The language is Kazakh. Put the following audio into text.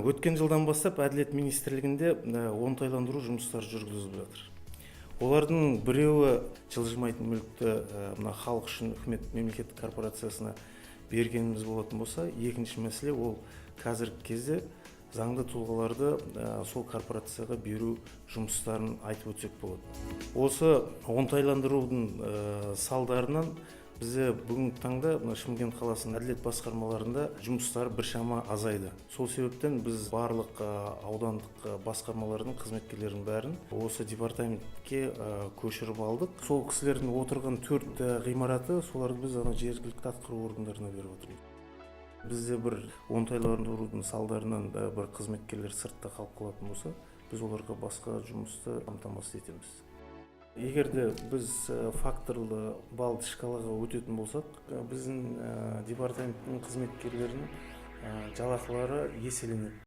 Өткен жылдан бастап Әділет министрлігінде оңтайландыру жұмыстары жүргізіліп жатыр. Олардың біреуі жылжымайтын мүлікті мына «Халық үшін үкімет» мемлекеттік корпорациясына бергеніміз болатын болса, екінші мәселе ол қазіргі кезде заңды тұлғаларды сол корпорацияға беру жұмыстарын айтып өтсек болады. Осы оңтайландырудың салдарынан бізде бүгінгі таңда мына Шымкент қаласының әділет басқармаларында жұмыстар біршама азайды. Сол себептен біз барлық аудандық басқармалардың қызметкерлерінің бәрін осы департаментке көшіріп алдық. Сол кісілердің отырған төрт ғимараты, соларды біз ана жергілікті атқару органдарына беріп отырмыз. Бізде бір оңтайландырудың салдарынан да бір қызметкерлер сыртта қалып қалатын болса, біз оларға басқа жұмысты қамтамасыз етеміз. Егер де біз факторлы баллды шкалаға өтетін болсақ, біздің департаменттің қызметкерлерінің жалақылары еселенеді.